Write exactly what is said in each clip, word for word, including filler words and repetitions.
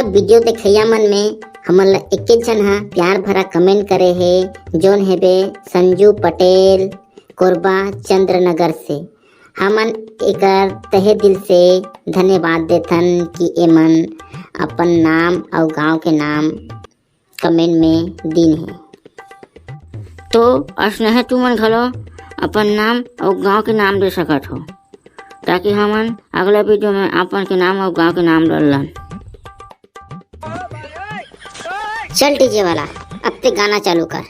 Video देखइया मन में हमन ला एक एक झन हा प्यार भरा कमेंट करे हे, जोन हेबे संजू पटेल, कोरबा चंद्रनगर से। हमन एकर तहे दिल से धन्यवाद देथन कि एमन अपन नाम अउ गांव के नाम कमेंट में दीन हे। तो असने हे तुमन घलो अपन नाम अउ गांव के नाम दे सकत हो, ताकि हमन अगला वीडियो में अपन के नाम अउ गांव के नाम डालन। चल डीजे वाला, अब ते गाना चालू कर।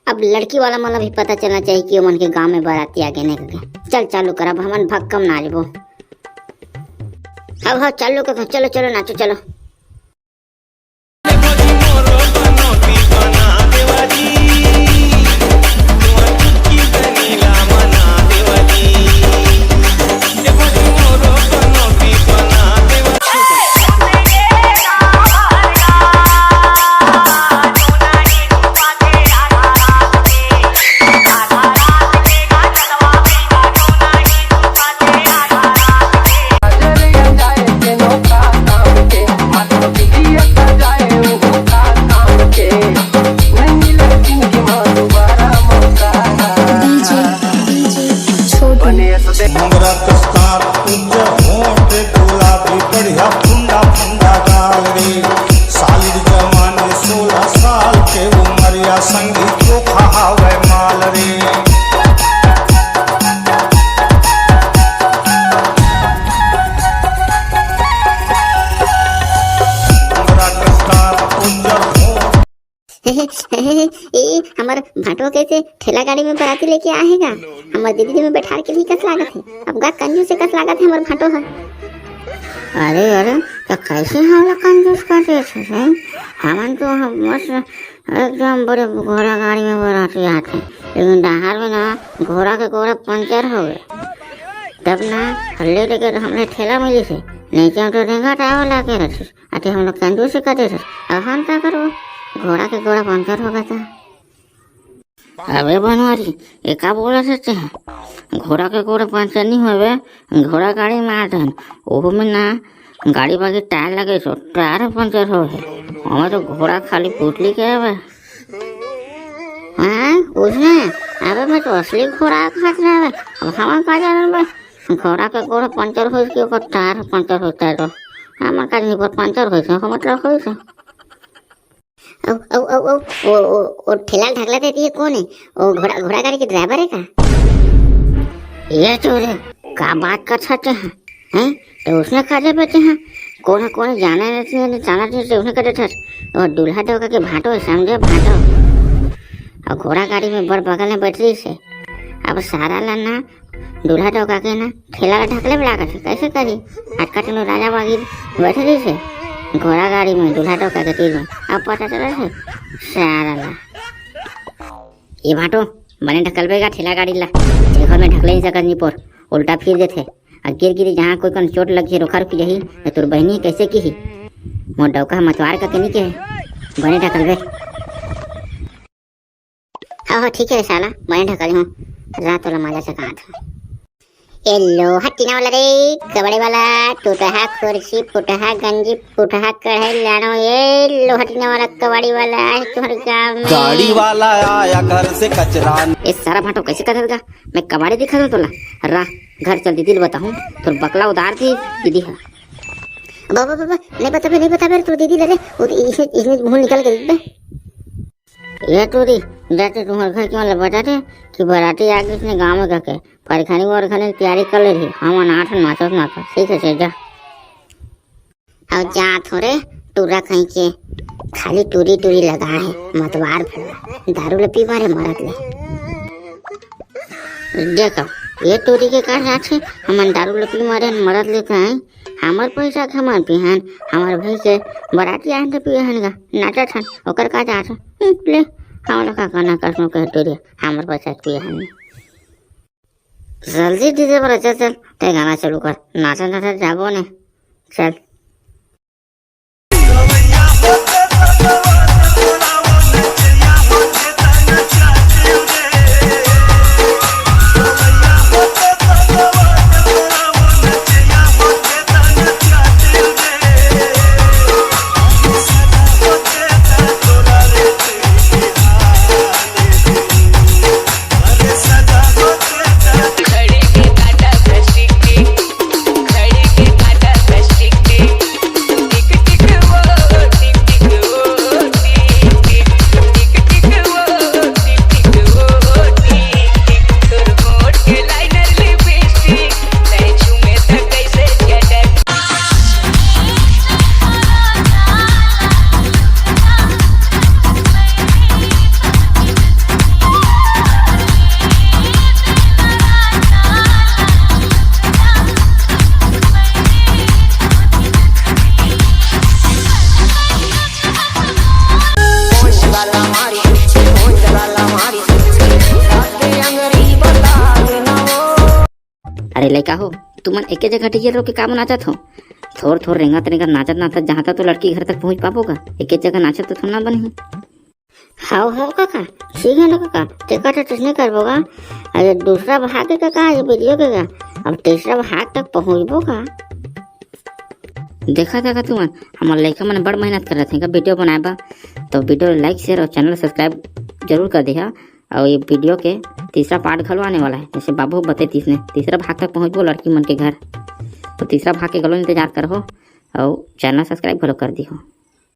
अब लड़की वाला मन ला भी पता चलना चाहिए कि ओमन के गांव में बाराती आगे नहीं करके। चल चालू कर, अब हमन भक्कम नाचबो। हव हव, चालू कर, चलो चलो नाचो चलो। DJ, DJ, छोटू। मंगरा कस्तार उज्जर होठ गुलाबी बढ़िया फुंडा फुंडा गाल रे। सालिर जवानी सोलह साल के उमरिया संगी चोखा हावै माल रे। मंगरा कस्तार उज्जर होठ ए, हमर भांटो कैसे ठेला गाड़ी में बराती लेके आहे गा? हमर दीदी में बैठार के भी कस लागत हे। अब गा कंजूस से कस लागत हे हमर भांटो ह। अरे, अरे, तो कैसे हमला कंजूस कर दे छे, हैं? हमन तो हम मस्त एकदम बड़े घोड़ा गाड़ी में बराती आथे, लेकिन डहार में ना घोड़ा के गोड़ा पंचर हो गए, तब ना ले लेके तो हमने ठेला मिली से, नहीं तो हम तो रेंगा टावर लाके रहते। अते हम लोग कंजूसी कर देथस, अब हम का करबो? घोड़ा के गोड़ा पंचर हो गे त। अबे बनवारी, ए का बोलत हस तें? घोड़ा के गोड़ा पंचर नहीं होवे, घोड़ा गाड़ी में आत हन, ओहू में ना गाड़ी बाकी टायर लगे सो, टायर पंचर हो है। हमें तो घोड़ा खाली पुतली के हवे। हाँ, उसने, अबे मैं तो असली घोड़ा खात ना हवे। अब हम का जानन बे? घोड़ा के गोड़ा पंचर होइस कि ओकर टायर पंचर होइस, टायर। हमर का नहीं, पर पंचर होइस, ओकर मतलब होइस। ओ, ओ, ओ, ओ, ओ, ओ, ओ, ठेला ढकला देती है, कौन है? ओ, घोड़ा, घोड़ा गाड़ी के ड्राइवर है का? ये तो रे, का बात कर सकते हैं, हैं? तो उसने का जरूरत है? कौन है, कौन है? जाना नहीं, नहीं, जाना नहीं, उसने का जरूरत है? और दूल्हा डोका के भांटो है, समझे, भांटो। और घोड़ा गाड़ी में बड़ बगल में बैठ रही से। अब सारा ला ना दूल्हा डोका के ना ठेला ला ढकले में लागत है, कैसे करी? आज का टेनो राजा बागी बैठे रही से घोड़ा गाड़ी में दूल्हा डोका के तीर में, अब पता चला है सारा ला। ये भांटो, बने ढकलबे का ठेला गाड़ी ला, देखो मैं ढकले नहीं सकत नहीं पोर, उल्टा फिर देथे। आ गिर गिरी जहाँ कोई कन चोट लग जाही, रोखा रुकी जाही, तो तोर बहिनी कैसे की ही? मोर डौका मतवार का के नहीं के, बने ढकलबे। हाँ, हाँ, ठीक है साला, बने ढकल हूँ। रात वाला मजा चकात हूँ। ये लोहा टीना वाला रे, कबाड़ी वाला, टूटहा कुर्सी, फुटहा गंजी, फुटहा कढ़ाई लानो, ये लोहा टीना वाला कबाड़ी वाला है तुम्हारे गाँव में। गाड़ी वाला आया घर से कचरा। ये सारा भांटो कैसे कथल का? मैं कबाड़ी दिखा दूँ तोला। रा, घर चल दीदी ल बताहूँ, तोर बकला उधार दी दीदी है। बाबा, बाबा, नहीं बताबे, नहीं बताबे, तोर दीदी ले रे, वो तो इसने, इसने मुँह निकाल के देख बे। ये टूरी, जाते तुम्हारे घर के वाला बता दे कि बराती आ गई इसने गाँव में जाके, परखानी वरखानी की तैयारी कर ले रही, हम अनाथ नाचत नाचत, ठीक है, चल जा। अब जा थोड़े टूरा कहीं के, खाली टूरी टूरी लगा है, मतवार भला, दारू ल पी मारे मरत ले। देखो, ये टूरी के का जात है, हमन दारू ल पी मारे मरत ले कहीं, हमर पैसा के हमन पिहन, हमर भाई के बराती आए त पिहन गा, नाचत हन, ओकर का जात है? हम्म, ले, हम लोग का करना कसनो कह टूरी, हमर पैसा के पिहन। जल्दी डीजे पर चल, चल, ते गाना चालू कर, नाचा नाचा जाबो ने, चल। अरे लइका हो, तुमन एके जगह डीजे रोक के काबर नाचत हो? थोर थोर रेंगत रेंगत, नाचत नाचत जहाँ तक तो लड़की घर तक पहुँच पाबो का? एके जगह नाचत तो थोड़ा ना बनही। हाव हाव काका, ठीक है ना काका, तेकर तो तइसने करबो का। अरे दूसरा भाग के काका, ये वीडियो के का, अब तीसरा भाग तक पहुँचबो का? देखा था का तुमन, हमर लइका मन बड़ मेहनत करत हे का वीडियो बनाए बर। तो वीडियो like, share और channel subscribe जरूर कर दिहा। और ये वीडियो के तीसरा पार्ट घलो आने वाला है, जैसे बाबू बते तीसने तीसरा भाग तक पहुँचबो लड़की मन के घर। तो तीसरा भाग के घलो इंतजार करहो और चैनल सब्सक्राइब घलो कर दिहो।